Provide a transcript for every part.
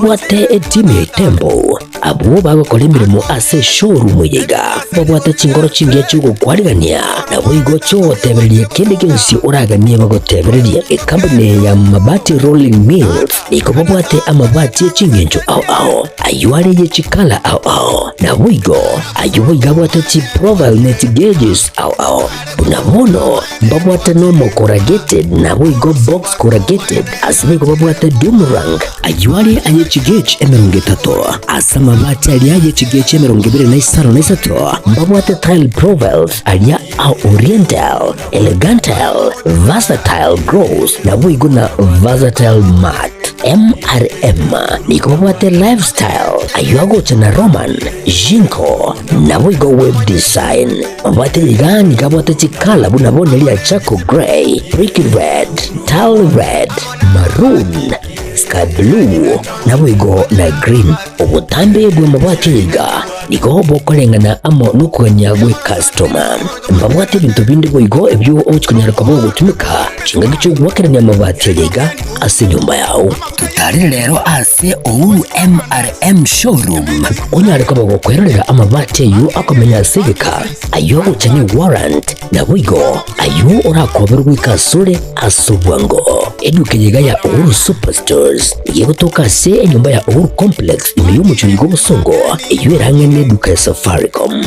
Babwate etimu ya Itembo, abwo bagokora emeremo ase eshowroom eye iga, babwate chingoro chingiya chi'ogokwarigania, naboigo chi'ogotebereria kende gionsi oraganie bagotebererie. Ekampuni eye ya Mabati Rolling Mills nigo babwate amabati e chingencho ao ao, ayio are ye chikala ao ao, naboigo ayio boigo abwate chiprofile ne chigauges ao ao. Buna bono mbabwate nomo corrugated naboigo box corrugated, ase boigo babwate doom rank, ayio are aye chigauge 30, ase amabati aria aye chigauge 23 mbabwate tile profiles aria a oriental, elegantile, versatile gloss naboigo na versatile matte. MRM nigo babwate lifestyle ayio agocha na Roman, Jinko naboigo web design. Babwate iga nigo abwate chikala buna bono ria charcoal grey, brick red, tile red, maroon, sky blue naboigo na green. Obotambe bw'amabati aya iga nigo bokoreng'ana amo nokogania gw'ecustoma. Mbabwate ebinto binde boigo ebio ogochi konyara koba ogotumeka chingaki chi'ogoakerania amabati aya iga ase enyomba yao. Totarere rero ase Uhuru MRM Showroom onyare koba gokwerorera amabati ayio akomenya ase egeka, ayio agocha ne warrant, naboigo ayio orakoberwe goika asore ase obwango. Eduka eye iga ya Uhuru Superstores nigo egotoka ase enyomba ya Uhuru Complex ime y'omochie oiga obosongo, eyio ere ang'e neduka ya Safaricom.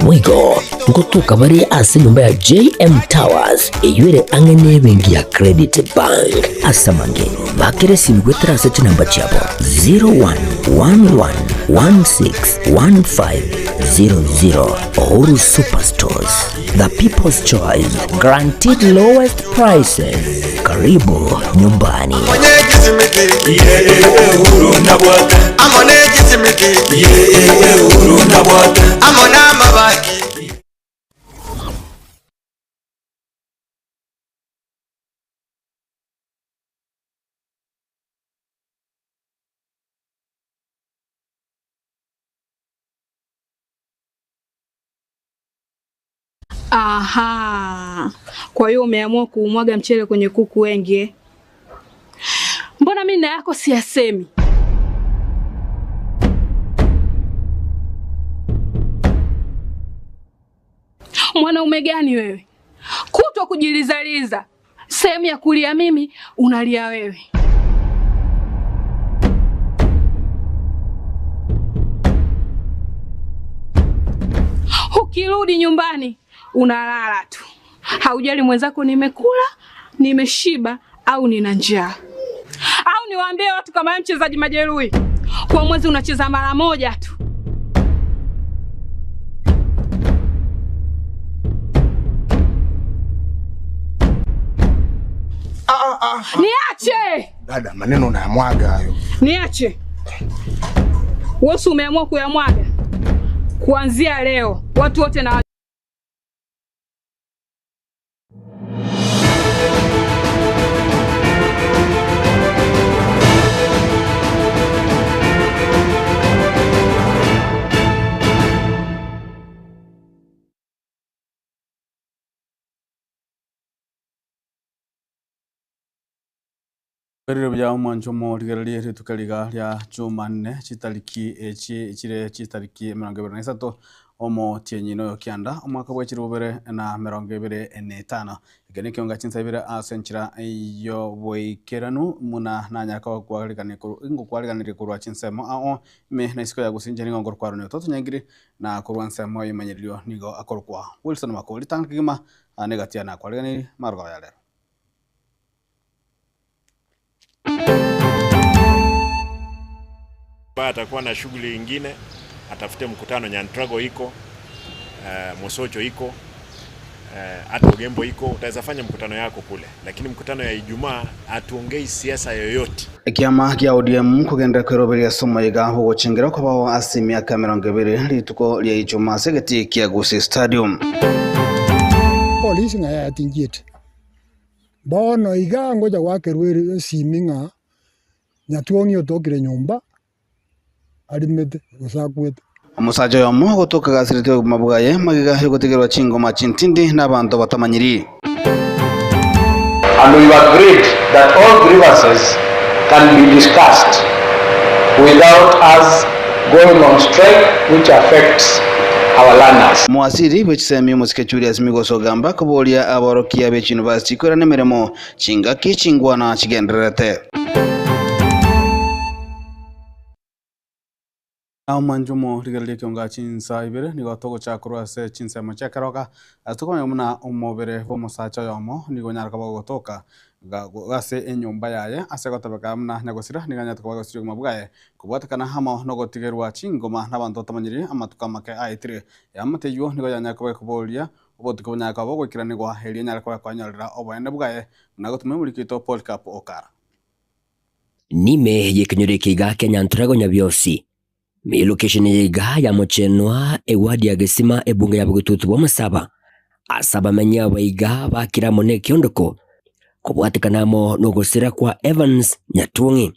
Boigo ngotoka bare ase enyomba ya JM Towers eyio ere ang'e nebenki ya Credit Bank. Ase amange, bakera esimi goetera ase chinamba chiabo 0111161500. Uhuru Superstores, the people's choice, guaranteed lowest prices. Karibu nyumbani. Aha, kwa hiyo umeamua kuumwaga mchele kwenye kuku wengi eh? Mbona mimi na yako siyasemi? Mwanaume gani wewe, kutwa kujilizaliza, sehemu ya kulia mimi unalia wewe. Ukirudi nyumbani unalala tu, haujali mwenzako nimekula, nimeshiba au nina njaa. Au niwaambie watu kama wewe mchezaji majeruhi, kwa mwezi unacheza mara moja tu. Niache, Dada, maneno unayamwaga hayo. niache. Wewe si umeamua kuyamwaga? Kuanzia leo watu wote na Erire buya omwancho omorigererie rituko riga ria Jumanne chitariki echi chire chitariki 23 omotienyi noyo kianda omwaka bwa 2025. Eke nekionga chinsa ibere ase enchera y'oboikeranu muna nanyara kokwariganiria ngokwariganiria korwa chinsemo ao ime na isiko ya gose inche nigo nkorokwa Ronald Toto Nyangiri na korwa ensemo y'emanyererio nigo akorokwa Wilson Makori tanga kegima negati yane nakwariganirie marogoba ya rero. Ambaye atakuwa na shughuli ingine atafute mkutano. Nyantrago iko Mosocho iko hata Ugembo iko, utaweza fanya mkutano yako kule, lakini mkutano ya Ijumaa hatuongei siasa yoyote. Ekiama kia ODM kogenderera kweroberia ase omoyega bw'ogochengera okobao ase emiaka 20 rituko ria Ijumaa ase egetii kia Gusii Stadium. Polisi ng'a yaya tinchieti. Bono iga ngocha goakerwa ere esimi ng'a Nyatuong'i otokire nyomba arimete gose akwete. Omosacha oyomo ogotoka gasiretie obogima bwaye magega y'ogotigerwa chingoma chintindi n'abanto batamanyiri. And we've agreed that all grievances can be discussed. without us going on strike which affects our learners. Omowaziri bwe chisemi omosike Julius Migos Ogamba koboria aborokia be chiyunivasiti koirana emeremo chingaki chingwana chigendererete. Omonjumo rigereria ekionga chinsa ibere nigo togochaka korwa ase chinsemo chia keroka ase tokomanya buna omobere bw'omosacha oyomo nigo onyare koba ogotoka ase enyomba yaye ase gotebeka buna nyagosira nigo anyarete koba agosiria obogima bwaye kobwatekana amo nogotigerwa chingoma nabanto batamanyiri amatuko amake aetire. Eamate eyio nigo yanyare koba ekoboria obotuko bonyare koba bogoikeranigwa erio enyare koba ekoenyorera oboene bwaye buna gotuma omoriki oito Polycarp Okara. Nime y'ekenyoro eke iga kia Nyantrago Nyabiosi. Ime y'elocation eye iga ya Mochenwa, eward ya Gesima, ebunge ya Bogetutu bwa Masaba. Ase abamenyi aba iga bakire amo nekiondoko kobwatekana amo nogosira kwa Evans Nyatwong'i.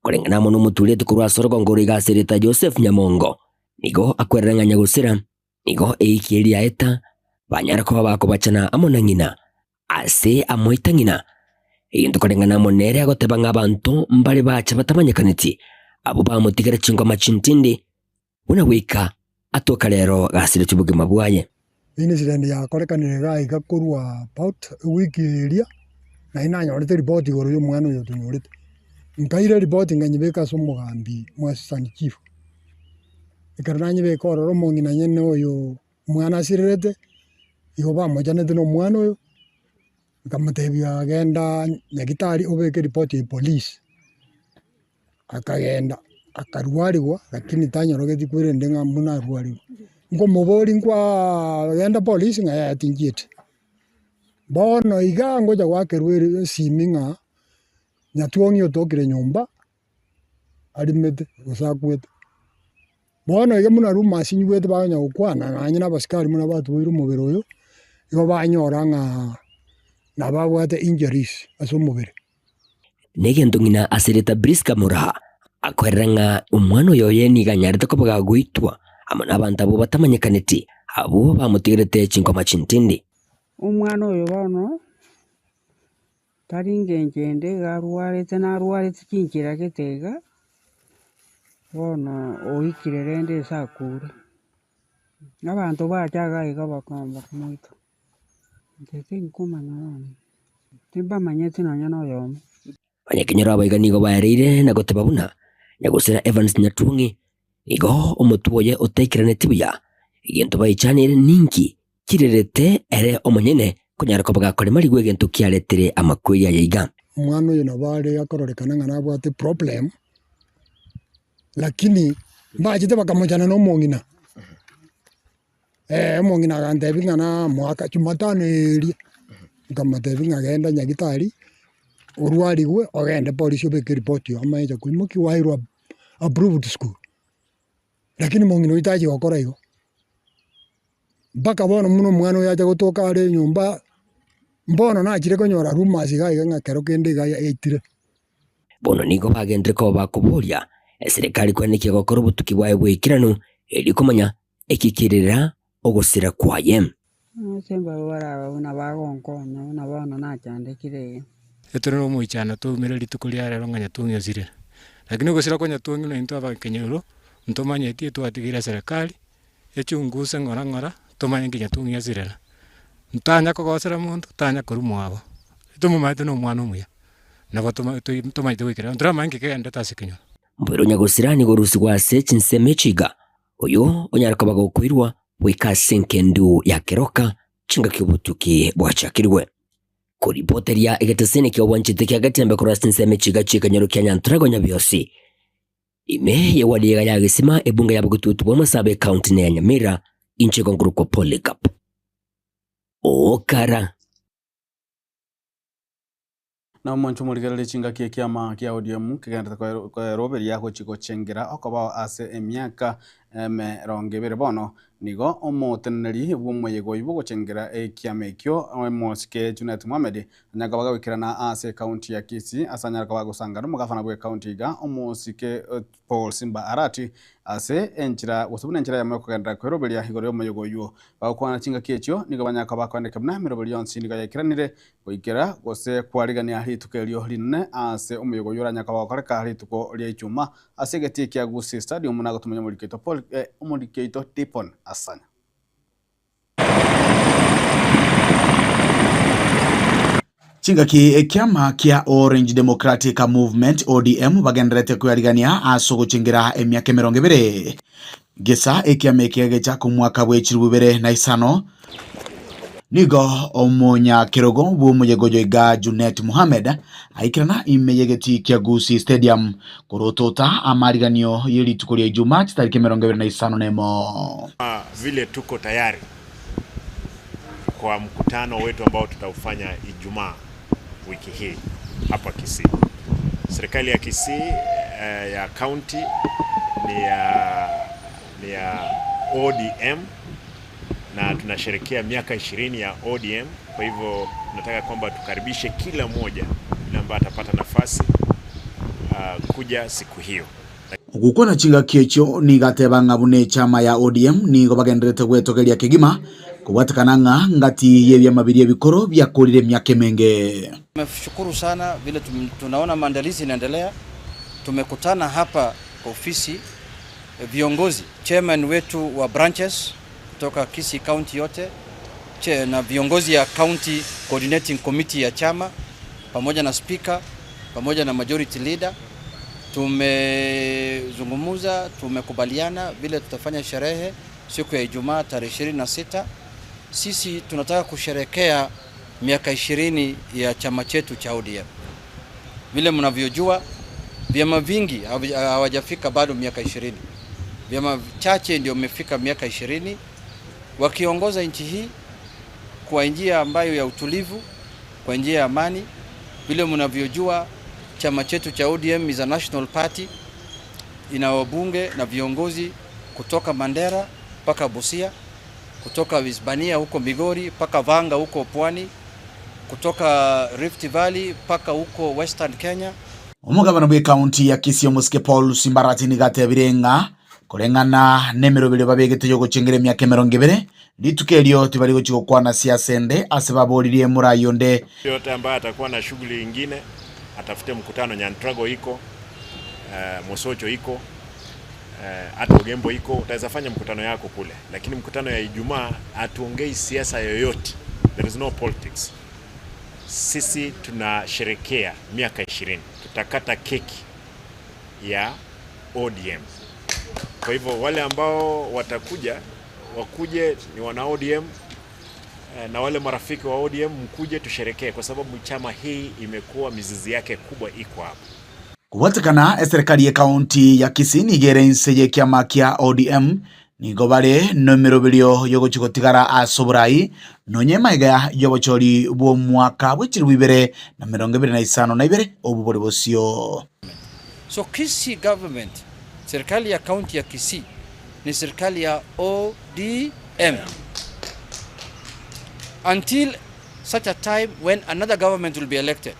Koreng'ana amo nomotureti korwa ase orogongo oro iga ase erieta Joseph Nyamongo, nigo akwerera ng'a nyagosira Nigo eiki eria yaeta, banyare koba bakobachana amo na ng'ina, ase amoita ng'ina. Egento koreng'ana amo nere agoteba ng'a abanto mbare bacha batamanyekaneti, abwo bamotigera chingoma chintindi, buna goika atoka rero gasiretie obogima bwaye. Incident yakorekanire iga iga korwa about ewiki eria, naende nanyorete report igoro ya omwana oyo otonyorete. Nkaira eripoti nkanyebeka ase omogambi mwa assistant chief. Ekero nanyebeka ororo omong'ina nyene oyo omwana asirerete, igo bamochanete na omwana oyo, nkamotebia genda nyagetari obeke eripoti ya police, akagenda akarwariwa lakini tanyorogeti kwerende ng'a mbuna arwariwe. Nkomoboria nkwaa genda polisi ng'a yaya tinchieti. Bono iga ngocha goakerwa ere esimi ng'a nyatuong'i otokire nyomba. arimete gose akwete. Bono iga buna rumours nyigwete bakonya gokwana nonye na abasikari buna batuboire omobere oyo, igo banyora ng'a nababwate injuries ase omobere. Negento ng'ina asereta Prisca Moraa akoerera ng'a omwana oyo oye nigo anyarete koba gagoitwa amo nabanto abwo batamanyekaneti abwo bamotigerete chinkoma chintindi. Omwana oyo bono. Tari ngencho ende iga arwarete narwarete chinchera gete iga, bono oikire rende ase akure. Abanto bacha iga iga bakomba komoita, inche tinkomanya bono, timbamanyeti nonye na oyomo. Abanyakenyoro aba iga nigo baereire na goteba buna nyagosira Evans Nyatuong'i nigo omotwe oye otaikeraneti buya, egento baichaneire ninki Kirerete ere omonyene konyara koba gakorema rigwe egento kiaretire amakweri aya iga. Omwana oyo nabo are akororekana ng'a nabwate problem, lakini mbachete bakamochana na omong'ina, eh omong'ina agantebia ng'a namoaka jumatano eria, nkamotebia ng'a genda nyagetari, orwarigwe ogende polisi obeke eripoti amache koimokia wairwa approved school. Lakini mong'ina oyio tachi gokora igo, mpaka bono buna omwana oyo acha gotoka are nyomba, mbono nachire konyora rumours iga iga ng'a kero kende iga yaitire. Bono nigo bagenderire koba bakoboria eserekari koenekia gokora obotuki bwaye bw'eikeranu, erio komanya ekikerera ogosira kwaye. Ase mbabe baraba buna bagonkonya, buna bono nachandekire iga. Etore nomoichano toumere rituko ria rero ng'a Nyatuong'i osirire. Lakini ogosira kwa Nyatuong'i na intwe abakenyoro, ntomanyeti etwatigeire eserekari, echunguse ng'ora ng'ora, tomanye nki Nyatuong'i asirera. Ntanya kogosera monto, tanya korwa mwabo, tomomaete na omwana omuya, nabo toma toi tomanyete goikera, ntoramanye nki kegenderete ase ekenyoro. Mboira onyagosira nigo orusigwe ase chinsemo echiga, Oyo onyare koba gokoirwa goika ase engendu ya keroka chingaki obotuki bwachakirwe. Koripoteria egeteseni ki'obwanchete kia Getembe korwa ase ensemo echiga chi'ekenyoro kia Nyantrago Nyabiosi, ime y'ewadi ega ya Gesima, ebunge ya Bogetutu bwa Masaba ecounty neya Nyamira, inche igo nkorokwa Polycarp Okara. Na omonche omorigererie chingaki ekiama kia ODM kegenderete koeroberia gochia gochengera okobao ase emiaka 20 bono. Nigo omoteneneri bw'omoyega oyio bw'ogochengera ekiama ekio, omosike Junet Mohammed, anyare koba agoikerana ase ekaunti ya Kisii ase anyare koba agosanga nomogafana bw'ekaunti iga, omosike Paul Simba Arati, ase enchera gose buna enchera eyemo yokogenderera kweroberia igoro y'omoyega oyio. Bagokwana chingaki echio, nigo banyare koba bakoendeka buna emeroberi yonsi nigo yaikeranire goikera gose kwarigania rituko erio rinene ase omoyega oyio oranyare koba ogokoreka rituko ria Ichuma Ase egetii kia Gusii Stadium nagotumanya omoriki oito Paul omoriki oito Dipon Asanya. Chingaki ekiama kia Orange Democratic Movement, ODM, bagendererete kwearigania ase ogochengera emiaka 20 Gesa ekiama eke gechaka omwaka bwe 2005, nigo omonyakerogo bw'omoyega oyo iga Junet Mohammed aikerana ime y'egetii kia Gusii Stadium korotota amariganio ye rituko ria Ijumaa chitariki 21. Vile tuko tayari kwa mkutano wetu ambao tutaufanya Ijumaa wiki hii hapa Kisii. Serikali ya Kisii ya county ni ya, ni ya ODM na tunasherekea miaka 20 ya ODM. Kwa hivyo tunataka kwamba tukaribishe kila mmoja yule ambaye atapata nafasi kuja siku hiyo. Gokwana chingaki echio nigo ateba ng'a buna echama ya ODM nigo bagendererete gwetogeria kegima kobwatekana ng'a ngati y'ebiama biria ebikoro biakorire emiaka emenge. Tumeshukuru sana vile tunaona maandalizi inaendelea. Tumekutana hapa kwa ofisi viongozi, chairman wetu wa branches kutoka Kisii County yote na viongozi ya County Coordinating Committee ya chama pamoja na speaker pamoja na majority leader. Tumezungumza, tumekubaliana vile tutafanya sherehe siku ya Ijumaa tarehe 26. Sisi tunataka kusherekea miaka 20 ya chama chetu cha ODM. Vile mnavyojua vyama vingi hawajafika bado miaka 20. Vyama chache ndio wamefika miaka 20 wakiongoza nchi hii kwa njia ambayo ya utulivu, kwa njia ya amani. Vile mnavyojua chama chetu cha ODM is a national party, ina wabunge na viongozi kutoka Mandera mpaka Busia, kutoka Isebania huko Migori mpaka Vanga huko Pwani, kutoka Rift Valley mpaka huko Western Kenya. Omogabana bw'ekaunti ya Kisii omosike Paul Simbarati nigo atebire ng'a koreng'ana nemeroberi babegete yogochengera emiaka 20, rituko erio tibari gochia gokwana siasa ende ase baboririe morai onde. Yote ambaye atakuwa na shughuli ingine atafute mkutano. Nyantrago iko, Mosocho iko, hata Ogembo iko, utaweza fanya mkutano yako kule, lakini mkutano ya Ijumaa hatuongei siasa yoyote, there is no politics. Sisi tunasherekea miaka 20, tutakata keki ya ODM. Kwa hivyo wale ambao watakuja wakuje ni wana ODM na wale marafiki wa ODM mkuje tusherekee, kwa sababu chama hii imekuwa mizizi yake kubwa iko hapa. Kobwatekana eserikari y'ekaunti ya Kisii nigo ere inse y'ekiama kia ODM nigo bare nemeroberio yogochia gotigara ase oborai nonye emaiga y'obochori bw'omwaka bwe 2025 obwo bore bosio. So Kisii government, serikali ya county ya Kisii ni serikali ya ODM until such a time when another government will be elected,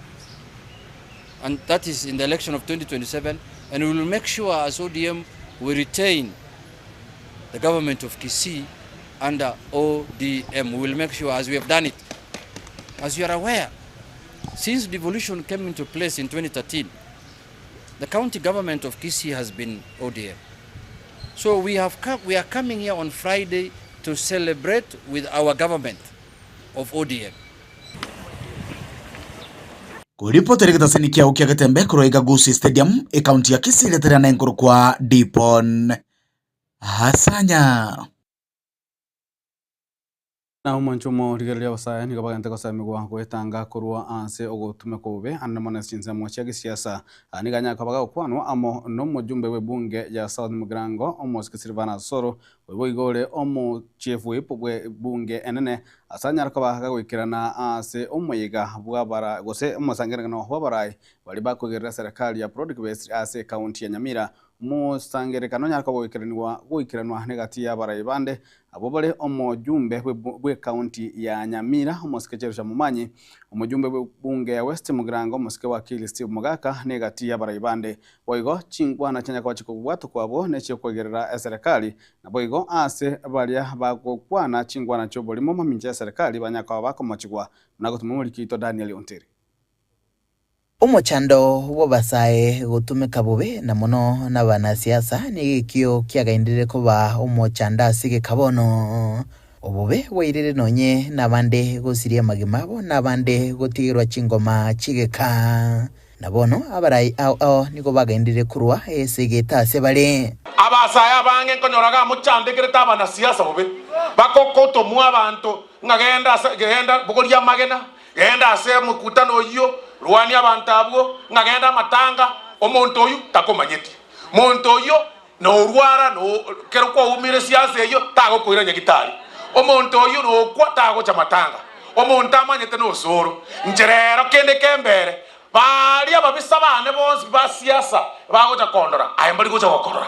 and that is in the election of 2027, and we will make sure as ODM we retain the government of Kisii under ODM. We will make sure, as we have done it. As you are aware, since devolution came into place in 2013, the county government of Kisii has been ODM. So we are coming here on Friday to celebrate with our government of ODM. Koripoteri getaseni kiao kia Getembe korwa iga Gusii Stadium ekaunti ya Kisii retera na enkoro kwa Dipon Hasanya. Na omonche omorigereria obosae nigo bagente gosemigwa goetanga korwa ase ogotumeka obobe ande mono ase chinsemo chia gisiasa. Nigo anyare koba gagokwanwa amo na omojumbe bwe ebunge ya South Mugirango omosike Silvana Osoro oibo igo ore omochief whip bwe ebunge enene ase anyare koba gagoikerana ase omoyega bw'abara gose omosangererekano bw'abarai baria bakoigerera serikali ya broad based ase ekaunti ya Nyamira. Mosangererekano onyare koba goikeranigwa goikeranwa negati y'abarai bande abwo bare omojumbe bw'ecounty ya Nyamira omosike Jerusha Momanyi, omojumbe bw'ebunge ya West Mugirango omosike Wakili Steve Mogaka negati y'abarai bande. Boigo chinkwana chianya koba chikobwatwa kwabo nechiokoigerera eserekari, naboigo ase baria bagokwana chinkwana chi'oborimo mamincha y'eserekari banya koba bakomochigwa buna gotuma omoriki oito Daniel Ontiri. Omochando bw'abasae gotumeka bobe na mono nabanasiasa nigo ekio kiagaenderire koba omochando ase egeka bono. Obobe bwairire nonye nabande gosiria amagima abo na abande gotigerwa chingoma chi'egeka. Na bono abarai ao ao nigo bagaenderire korwa ase egeita ase bare. Abasae abange nkonyoraga amochandekerete abanasiasa bobe, bagokotomwa abanto ng'a genda ase genda bogoria amagena, Genda ase omokutano oyio, rwania abanto abwo, ng'a genda amatanga, omonto oyio takomanyeti. Monto oyio norwara, no kero kwaumire siasa eyio tagokoira nyagitari. Omonto oyio nokwa tagocha matanga. Omonto amanyete nosoro. Inche rero kende kembere, baria ababisa bane bonsi ba siasa bagocha kondora, aye mbari gocha gokorora.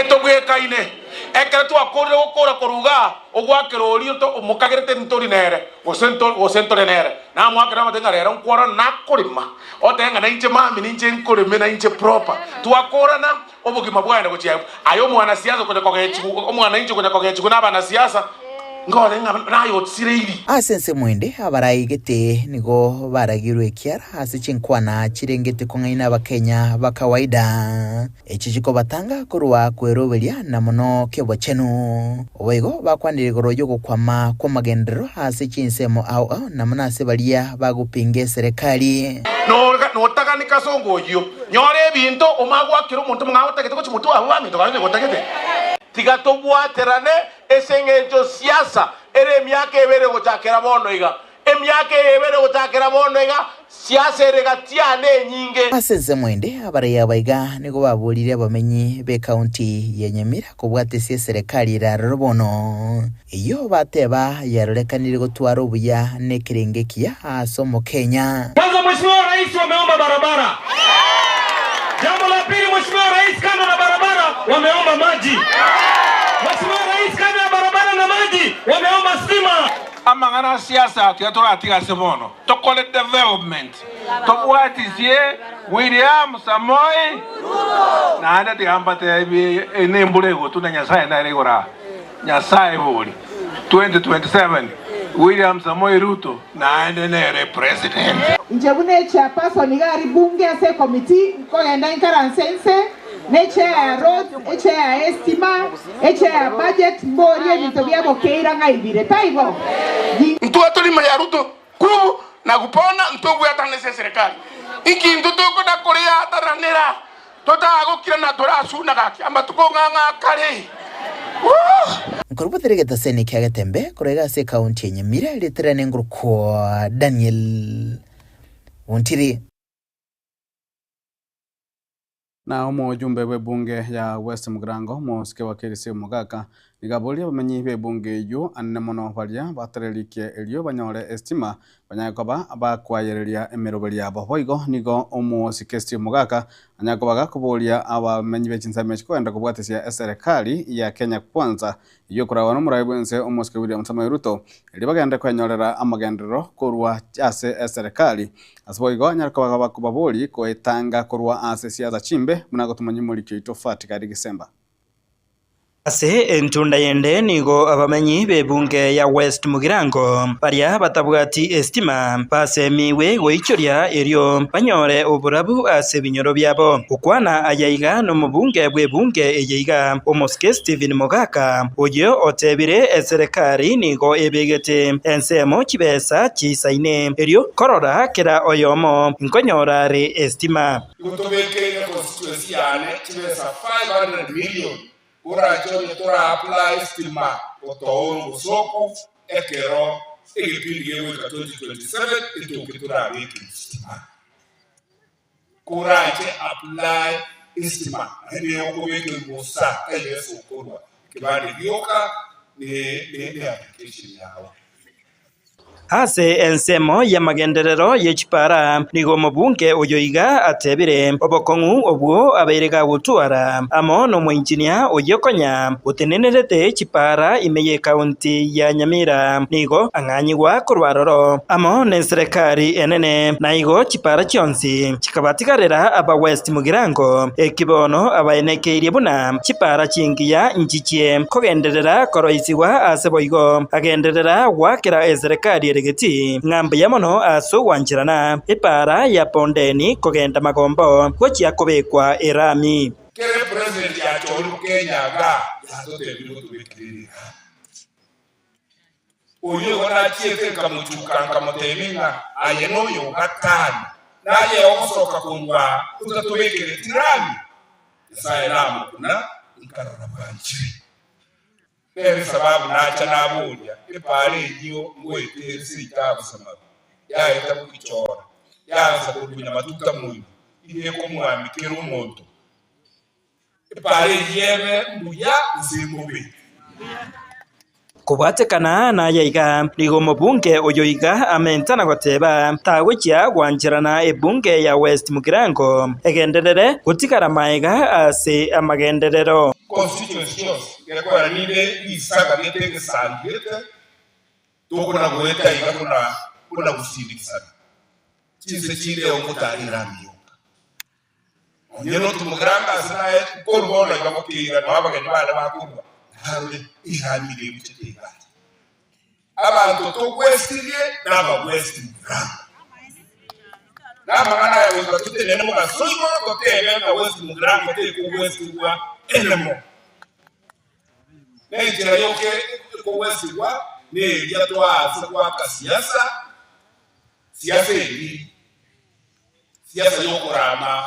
Etobwekaine, ekero twakorire gokora korwa igaa, ogwakera oria omokagerete ntori nere, gose gose ntore nere. Namoakera amate ng'a rero nkworana nakorema, otebe ng'a nainche mambia ninche nkoreme nainche proper. Twakorana, obogima bwane gochia abwo. Aye omwanasiasa okonya kogechigwa, omwananchi okonya kogechigwa na abanasiasa, nkore ng'a naye otsireiri. Ase ensemo ende abaraigete nigo baragirwe ekiara ase chinkwana chirengete kong'aina Abakenya ba kawaida, echi chikobatanga korwa kweroberia na mono kebochenu. Boigo bakwanire igoro y'ogokwama kw'amagenderero ase chinsemo ao ao na mono ase baria bagopinga eserekari. Notaganika ase ongoyio. Nyora ebinto omanye goakera omonto omong'ao otagete gochia motwe abwo baminto baye nigo otagete. Tiga tobwaterane ase engencho siasa ere emiaka ebere gochakera bono iga. Emiaka eye ebere gochakera bono iga, siasa ere gati yane enyinge. Ase ensemo ende, abarai aba iga nigo baborire abamenyi b'ekaunti ya Nyamira kobwatesia eserekari ere aroro bono, eyio bateba yarorekanire gotwara obuya na ekerengo ekiya ase Omokenya. Kwanza Mheshimiwa Rais wameomba barabara. Jambo la pili Mheshimiwa Rais kando na barabara wameomba maji. Mheshimiwa Rais kando ya barabara na maji wameomba stima. Amang'ana a siasa tiga toratiga ase bono, tokore development, tobwatisie William Samoei naende tiga mbatebie nembura egotwa na Nyasaye nere igoro aa. Nyasaye bori 2027 William Samoei Ruto naende nere president. Inche buna echairperson iga aria bunge ase ecommittee, nkogenda inkaranse inse, ne echair ya roads, echair ya estima, echair ya budget, mborie ebinto bia bokeira ng'ai bire, taibo? Ntwe torima ya Ruto kubu na gupona ntobwatane ase eserekari. Inki intwe tokoda koreatananera totagokira na torasuna gaki amatuko ng'a ng'a kare. Woo! Nkorubotere egetaseni kia Getembe korwa iga ase ekaunti ya Nyamira rieta riane ngorokwa Daniel Ontiri. Na omojumbe bw'ebunge ya West Mugirango, omosike wa Kirisia Omogaka, nigo aboria abamenyi b'ebunge eyio anene mono baria batererikie erio banyore estima banyare koba bakwayereria emeroberi yabo. Boigo nigo omosike Steve Mogaka anyare koba gakoboria abamenyi be chinsemo echi kogenda kobwatesia eserekari ya Kenya Kwanza eyio ekoragwa nomorai bwense omosike William Samoei Ruto erio bagende kwenyorera amagenderero korwa ase eserekari. Ase boigo anyare koba gakobaboria koetanga korwa ase siasa chimbe buna gotomanya omoriki oito Fatikari Gisemba. Ase entunda yende nigo abamenyi b'ebunge ya West Mugirango baria batabwati estima basemigwe goichoria erio banyore oborabu ase ebinyoro biabo. Gokwana aya iga nomobunge bw'ebunge eye iga, Omosike Stephen Mogaka, oyio otebire eserekari nigo ebegete ensemo chibesa chisaine erio korora kera oyomo nkonyora are estima. Igo tobekeire constituency yane chibesa 500 million koranche onye tora apply stima gotoa obosoku ekero egepindi gegoika 2027 etoke torabeke stima. Koranche apply estima naende okobeka bosa taiyo ase okorwa ekebande gioka ne application yao. Ase ensemo y'amagenderero ye chipara, nigo omobunge oyo iga atebire, Obokong'u obwo abeire gagotwara amo nomoinjinia oyio konya otenenerete chipara ime y'ekaunti ya Nyamira nigo ang'anyigwa korwa aroro amo neserekari enene, na igo chipara chionsi chikabatigarera aba West Mugirango, eki bono abaenekeirie buna chipara chingiya nchichie kogenderera koroisigwa ase boigo agenderera goakera eserekari ere getii ng'a mbuya mono ase ogwancherana epara ya Bondeni kogenda Magombo gochia kobekwa erami. Kere president yachorire Kenya iga yatotebirie gotobekire ring'ana. Oyio igo nachiete nkamochuka nkamotebia ng'a aye noyo o gatano, naye ogosoka korwa aa otatobekereti rami. Nyasae namokuna, nkarora bwanchire. Nere esababu nacha naboria epaara eyio ngoetere seito abosamaru, yaeta gokichora, yaansa korwa nyamatuta moino, iga ekomwami kera omonto. Epaara eyio ebe mbuya gose embobe. Kobwatekana naye iga, nigo omobunge oyo iga amente na goteba tagochia gwancherana ebunge ya West Mugirango egenderere gotigara maega ase amagenderero. Constituency chionsi gekogera ninde risaga gete egesangi gete tokona goeta iga buna buna gosindikisana chinse chinde ogotara erami yoka. Onye notumogera ase naye nkorua bono iga bokeira, nao abageni baane bakorua, narore erami iga egochete egati. Abanto togwesirie nabagwesi mugirango. Namang'ana aya goika totenene mogaso igoro totebe ng'a gwesi mugirango tekogwesigwa enemo. Nenchera yoka ekogwesigwa neria twaase goaka siasa, siasa eri. Siasa y'okorama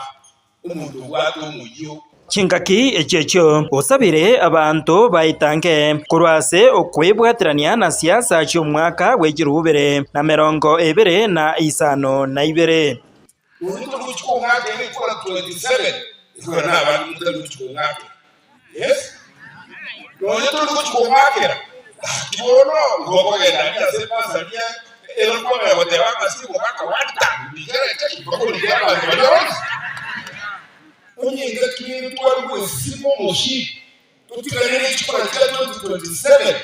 omonto obwate omoyio. Chingaki echio echio osabire abanto baitange korwa ase okwebwaterania na siasa chi'omwaka bwe chirubere na merongo ebere na isano na ibere. Oyio tori gochia kong'aka ere ekora 27 ekora na abande motari gochia kong'akera yes nonya tori gochia kong'akera gaki bono igo okogenda aria ase ebasa aria ere kwamanya goteba ng'a ase omogaka one time rigereke mpaka orige abanto baria bonsi onye engaki nere tware goesima omoshie totigane ne chikura chia 2027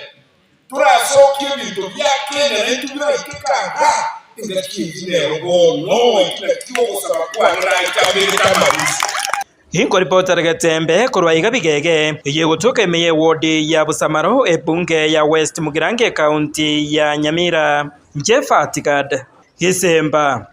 Torasokie ebinto bia Kenya naintwe biraike kaga, engaki eyio nero bono, eki nakio ogosaba kwane nainche abegete amarusia. Inkoripotera Getembe korwa iga Bigege, eyio egotoka ime y'ewodi ya Busamaro, ebunge ya West Mugirango ekaunti ya Nyamira. Inche Fatigad Gisemba.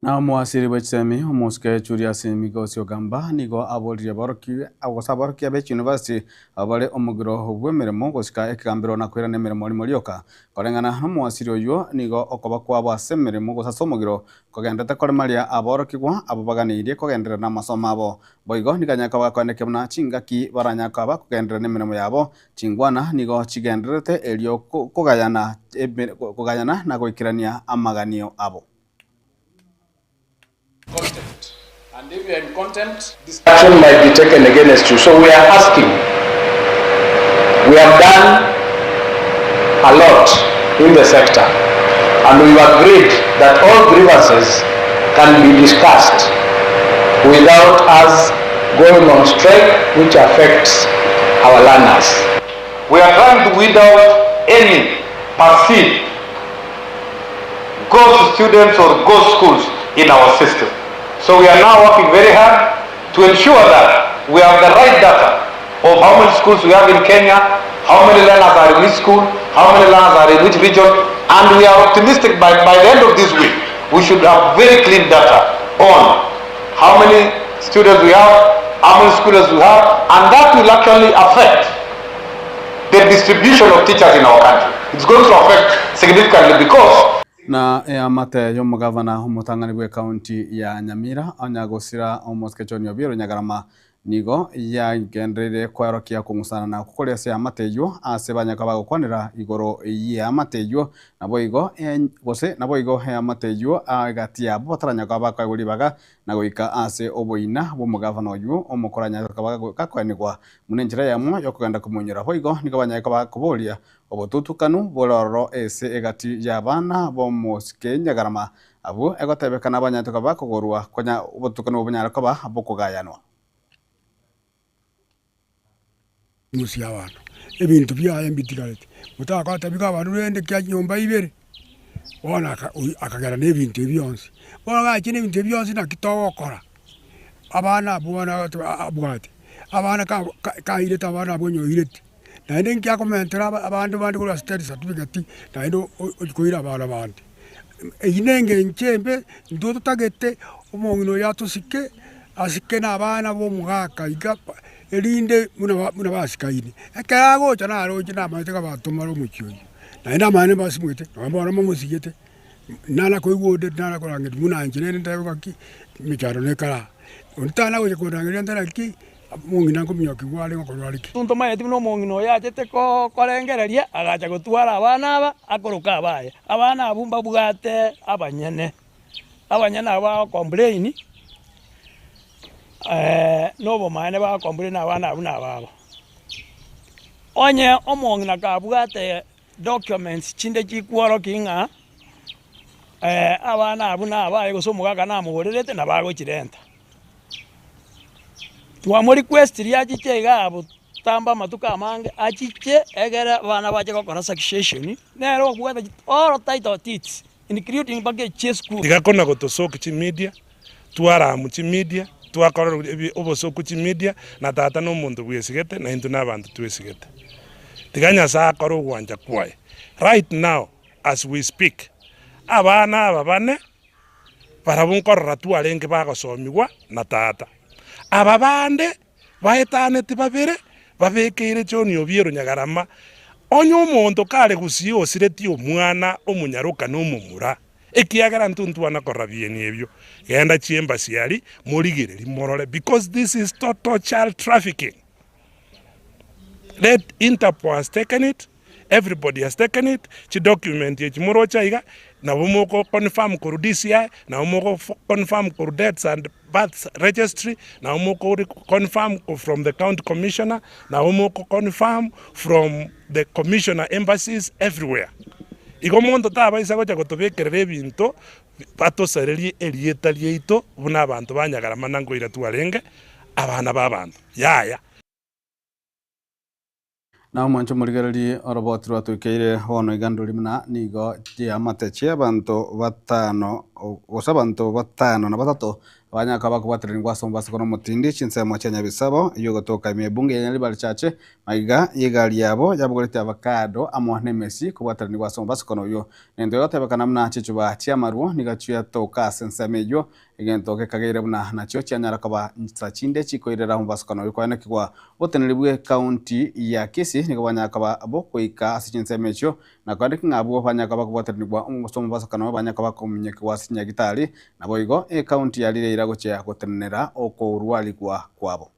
Na omoasiri bwe chisemi, omosike Julius Migosi Ogamba, nigo aboririe aborokia gose aborokia be chiuniversity abwo bare omogiro bw'emeremo gosika ekegambero na koirana emeremo rimo rioka. Koreng'ana nomoasiri oyio, nigo okoba kwabo ase emeremo gose ase omogiro kogenderete koremaria aborokigwa abwo baganeirie kogenderera namasomo abo. Boigo nigo anyare koba gakoenekia buna chingaki baranyare koba bakogenderera nemeremo yabo, chingwana nigo chigendererete erio kogayana kogayana na goikerania amaganio abo. Contempt. And if you are in contempt, action might be taken against you. So we are asking, we have done a lot in the sector and we've agreed that all grievances can be discussed without us going on strike which affects our learners. We are trying to weed out any perceived ghost students or ghost schools in our system. So we are now working very hard to ensure that we have the right data of how many schools we have in Kenya, how many learners are in each school, how many learners are in which region, and we are optimistic by, by the end of this week, we should have very clean data on how many students we have, how many schools we have, and that will actually affect the distribution of teachers in our country. It's going to affect significantly because Na eamate y'omogavana omotang'ani bw'ekaunti ya Nyamira, onya gosira omosike John Obiero Nyagarama, Nigo yagendereire kwerokia kong'usana na okwo ase eamate eyio ase banyaka bagokwanera igoro y'eamate eyio, naboigo gose naboigo eamate eyio egati yabo bataranyaka bakoegwa ribaga na goika ase oboina bw'omogavana oyio omokoro anyare koba gakoenigwa buna enchera eyemo y'okogenda komoinyora. Boigo nigo banyare koba koboria obotutukanu bore ororo ase egati y'abana b'omosike Nyagarama abwo egotebekana banyarete koba bakogorwa konya obotutukanu obo bonyare koba bokogayanwa. Mosie abanto, ebinto biaye mbitigareti, motagotebiga abanto rende kia nyomba ibere, bono aka oywo akagenda na ebinto ebi bionsi. Bono gachire na ebinto ebi bionsi naki togokora, abana abwo bono abwate, abana ka ka kairete abana abwo onye oireti, naende nki akomentera aba abande bande korwa ase death certificate naende ochia koira abana bande. Eyio na engencho embe, intwe totagete omong'ina oyo atosike, asike na abana ba omogaka iga erinde buna buna basikaine. Ekero agocha naroche namanyete ng'a batomare omochie oyio, naende amaene mbasimogete, nonye bono momosigete, nana koigwa onde nana korangeria buna inche rende ntebe ng'aki, emechando nekare aa. Onde tana gocha kondangeria ntere ng'aki, omong'ina nkominyokiwa are ngokorwa are ki. Ntomaeti buna omong'ina oyo achete korengereria, agacha gotwara abana aba, akoroka abaye. Abana abwo mbabwate abanyene, abanyene abwo bagocomplain, na obomaene bagocomplain abana abwo na ababo. Onye omong'ina kabwate documents chinde chikworokia ng'a abana abwo na abaye gose omogaka namogorerete nabo agochirenta. Twamorequestirie achiche iga abotamba amatuko amange, achiche egere abana bache gokora succession, nere obwate all title deeds including mpaka echia esukuru. Tiga kona gotosoki chimedia, twaramu chimedia, twakorera ebi obosoku chimedia, na tata na omonto bwesigete, na intwe na abanto twesigete. Tiga Nyasae akore ogwancha kwaye. Right now as we speak, abana aba bane, barabwo nkorora twarenge bagosomigwa na tata. Aba bande baetaneti babere, babekeire John Obiero Nyagarama, onye omonto kare gusii osiretie omwana omonyaroka na omomura, ekiagera intwe ntwana korora bieni ebio, genda chiembassy aria morigererie morore because this is total child trafficking. Let Interpol has taken it, everybody has taken it, chidocument echi moroche aiga, nabo moko confirm korwa DCI, nabo moko confirm korwa deaths and births registry, nabo moko confirm from the county commissioner, nabo moko confirm from the commissioner embassies everywhere. Igo monto tabaisa gocha gotobekerera ebinto batosarerie erieta riaito buna abanto ba Nyagarama na nkoira twarenge abana b'abanto. Yaya. Na omwanche omorigererie oroboti rwatoikeire bono iga ndori buna nigo chiamate chi'abanto batano gose abanto batano na batato banyare koba bakobwateranigwa ase omobasoko na omotindi chinsemo chia Nyabisabo eyio egotoka ime ebunge ya Nyaribari Church maiga y'egari yabo yabogoretie avocado amo nemesi kobwateranigwa ase omobasokano oyio. Nento egotebekana buna chichuba chi'amarwo nigo chiatoka ase ensemo eyio Egento gekageire buna nachio chianyara koba nchita chinde chikoirera omobasukano oyo koenekigwa. Oboteneneri bw'ecounty ya Kisii nigo bwanyara koba bokoika ase chinsemo echio na koeneki ng'a abwo banyara koba bakobwateranigwa ase omobasukano banyare koba bakominyokigwa ase chinyagitari. Naboigo ecounty ya Rireira gochia gotenenera okorwarigwa kwabo.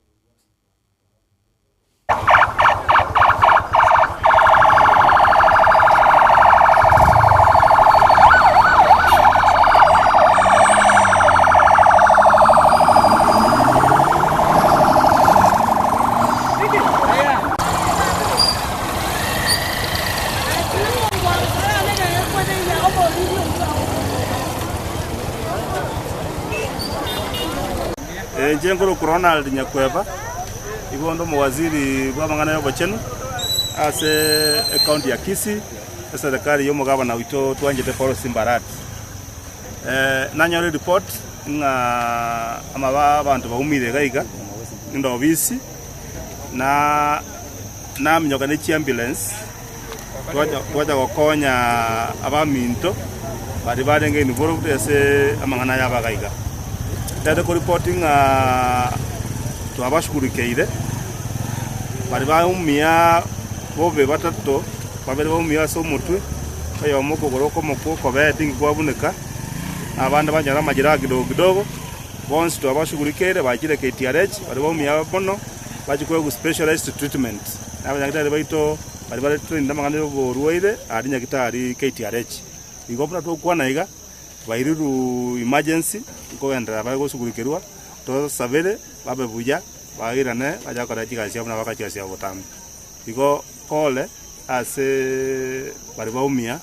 Inche nkorokwa Ronald Nyakweba. Igo onde omowaziri bw'amang'ana y'obochenu ase ecounty ya Kisii, eserekari y'omogabana oito twanchete Paul Simbarati. Nanyore report ng'a amaba abanto baumire iga iga inde obisi na naminyoka ne chiambulance twacha gokonya abaminto baria barenge involved ase amang'ana aya abaga iga. Ntagete koripoti ng'a twabashugurikeire, baria baumia bobe batato, babere baumia ase omotwe, oyomo okogoro okomo kwa okobee tinki kwabuneka, na abande banyora amajeraha kidogo kidogo. Bonsi twabashugurikeire bachire KTRH, baria baumia mono bachie koegwa specialized treatment. Na abanyagitari baito baria bare trained amang'ana ya oborwaire aria nyagitari KTRH. Igo buna togokwana iga, bairirwe emergency nkogenderera bare gosugurikerwa, tosabere babe buya bairane bache gokora chigasi chiabo buna bagokora chigasi chiabo botambe. Igo pole ase baria baumia.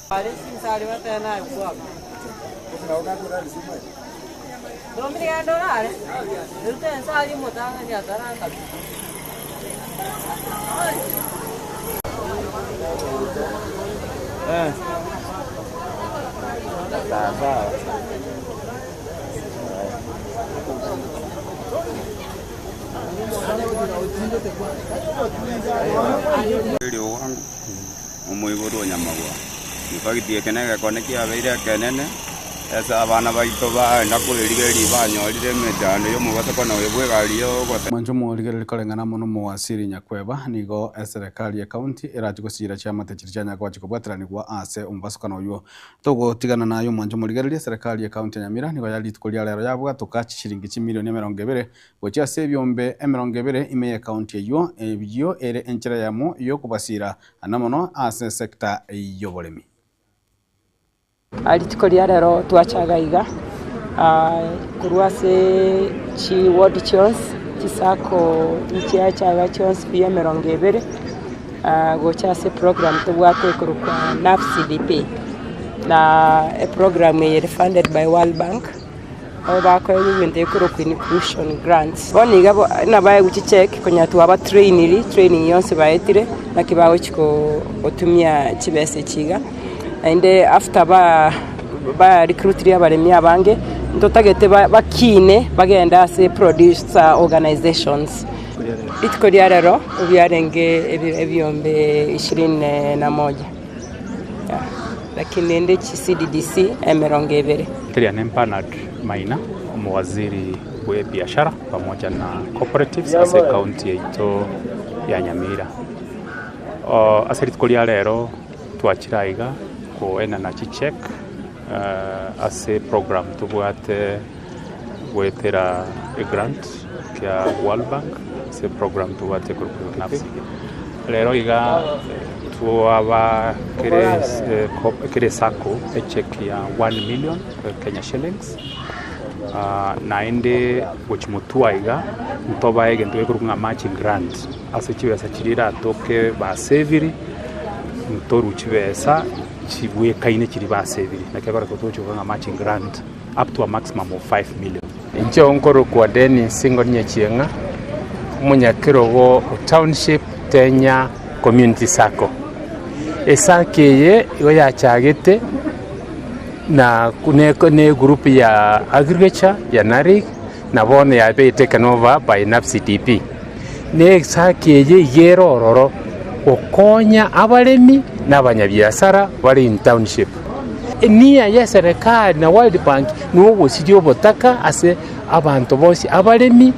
Omoiborwa o nyamagwa. In fact eke negekone kiabeire ekenene, ase abana baito baenda kwerigereria banyorire emechando y'omobosokano oyo bw'egari y'ogoteba. Mwanche omorigereria koreng'ana amo nomowasiri Nyakweba, nigo eserekari ye county erache gosiira chiamate chiria chianyare koba chikobwataranigwa ase omobasokano oywo. Togotigana naye omwanche omorigereria, eserekari ye county ya Nyamira nigo ya rituko ria rero yabwatoka chishiringi chimilioni emerongo ebere Gochia ase ebiombe 20 ime y'ekaunti eyio, eyio ere enchera eyemo y'okobasiira na mono ase esecta y'oboremi. Rituko ria rero twachaga iga korwa ase chi ward chionsi, chi sacco nchiachaga chionsi pi 20 gocha ase eprogram tobwate ekorokwa NAPCDP na eprogram eye ere funded by World Bank. Nabo bakoegwa ebinto ekorokwa inclusion grants. Bono iga nabaegwe chicheki konya twabatrainiri, training yonsi baetire naki bagochi gotumia chibesa echi iga. Naende after ba barecruitiri abaremi abange, ntotagete bakine bagende ase producer organisations. Rituko ria rero ebiarenge ebiombe ishirini na moja. Lakini rende chi CDDC 20. Riane Bernard Maina, omowaziri bwe ebiashara pamoja na cooperatives ase ecounty yaito ya Nyamira. Ase rituko ria rero twachire aiga koenana chicheque ase program tobwate goetera egrant kia World Bank ase program tobwate korokwa NAPSI. Rero iga twaba kere kere sacco echeck ya 1 million Kenya shillings naende gochia motwe iga ntobae egento gekorokwa ng'a matching grant ase chibesa chiria eratoke basaviri ntorwe chibesa chibwekaine chiria basaviri naki ekero togochia koba ng'a matching grant. up to a maximum of 5 million. Inche nkorokwa Dennis Ngonyechieng'a, omonyakerogo o Township Tenya Community Sacco. Esacco eye igo yachagete na ne egroup ya agriculture ya NARIC na bono yabeire taken over by NAPCDP. Na esacco eye iga ere ororo gokonya abaremi na abanyabiasara bare in township. Enia y'eserekari na World Bank nogosiria obotaka ase abanto bonsi abaremi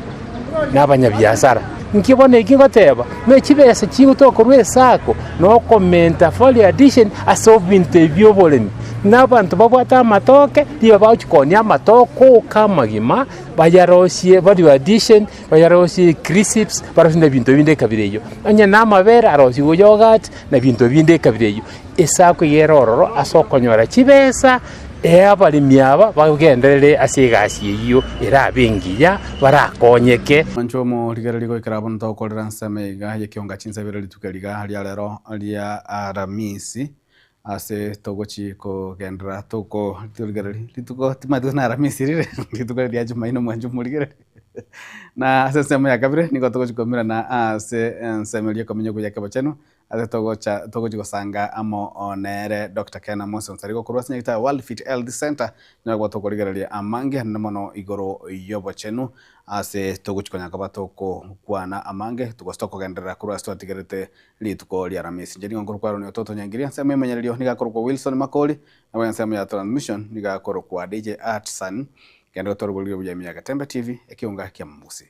na abanyabiasara. Inki bono eki ngoteba? Ng'a chibesa chigotoka korwa esako na okomenta value addition ase ebinto ebi bioboremi. Na abanto babwate amatoke, nigo bagochia koonia amatoke oka amagima, bayarosie value addition, bayarosie crisps, barosie na ebinto binde ekabira eyio. Onye na amabere arosigwe yoghurt, na ebinto binde ekabira eyio. Esako iga ere ororo ase okonyora chibesa, ee abaremi aba bagenderere ase egasi eyio erabe engiya, barakonyeke. Mwanche omorigereria goikera abwo ntokorera nsemo iga y'ekionga chinsabere rituko riga ria rero ria Aramisi ase togochi kogenderera toko torigereria rituko timanyeti gose na Aramisi rire rituko ria Jumaine mwanche omorigereria na ase ensemo ya kabere nigo togochi komirana ase ensemo eria ekomenya buya ekebochenu Ase togocha togochia gosanga amo nere Doctor Ken Amos Onsarigo korwa ase nyagetari World Fit Health Center nigo tokorigereria amange anene mono igoro y'obochenu ase togochia konya koba tokokwana amange gose tokogenderera korwa ase twatigerete rituko ria Aramisi. Inche nigo nkorokwa Aaron Ototo Nyangiria, ensemo y'emenyererio nigo akorokwa Wilson Makori, nabo ensemo ya transmission nigo akorokwa DJ Artsan, kende gotwarwa buya ime ya Getembe TV, ekeunga kia Mobusi.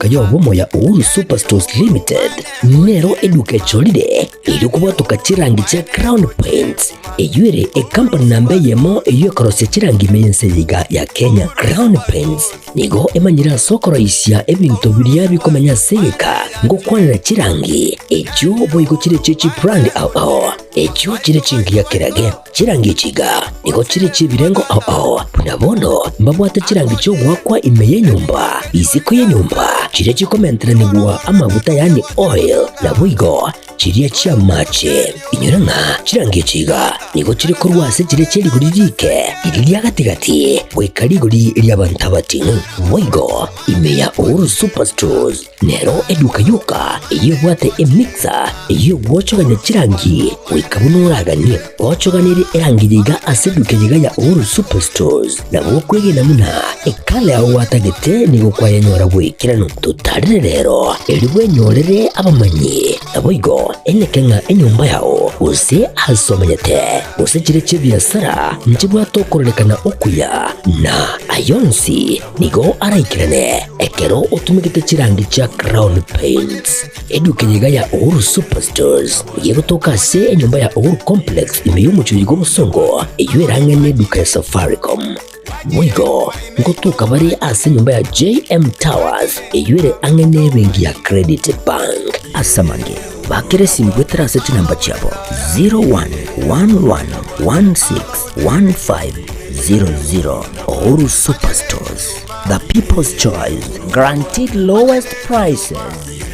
eduka y'obomo ya Uhuru Superstores Limited nero eduka echorire erio kobwatoka chirangi chia Crown Paints eyio ere ekampani namba eyemo eyio ekorosia chirangi ime y'ense eye iga ya Kenya. Crown Paints nigo emanyire ase okoroisia ebinto biria bikomenya ase egeka ngokwanera chirangi echio boigo chire chie chibrand ao ao echio chire chingiya kerage. Chirangi echi iga nigo chire chi'ebirengo ao ao, buna bono mbabwate chirangi chi'ogoakwa ime y'enyomba, isiko y'enyomba, chiria chikomenteranigwa amaguta yaani oil, naboigo chiria chi'amache. Inyora ng'a chirangi echi iga nigo chire korwa ase chiria chie rigori riike, riria ria gati-gati, goika rigori ri'abanto abating'u. Boigo ime ya Uhuru Superstores Nero eduka yoka eyio ebwate emixer eyio egwochogania chirangi goika buna oraganie. Gochoganerie erangi eye iga ase eduka eye iga ya Uhuru Superstores nabo okwegena buna ekala yao gwatagete nigo kwayenyora bw'ekeranu. Totarere rero erio bwenyorere abamanyi naboigo eneke ng'a enyomba yao gose ase omenyete gose chire chi'ebiasara nchibwate okororekana okuya na ayonsi Nigo araikerane ekero otumegete chirangi chia Crown Paints. Eduka eye iga ya Uhuru Superstores nigo egotoka ase enyomba ya Uhuru Complex ime y'omochie oyo bw'obosongo eyio erang'e neduka ya Safaricom. Boigo ngotoka bare ase enyomba ya JM Towers eyio ere ang'e nebenki ya Credit Bank. Ase amange, bakera esimi goetera ase chinamba chiabo 0111161500. Uhuru Superstores, the people's choice, guaranteed lowest prices.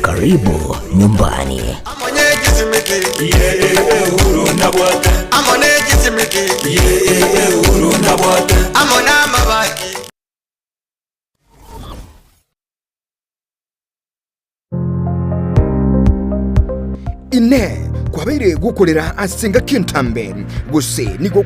Karibu nyumbani. Inee! Kwabeire gokorera ase engaki entambe, gose nigo.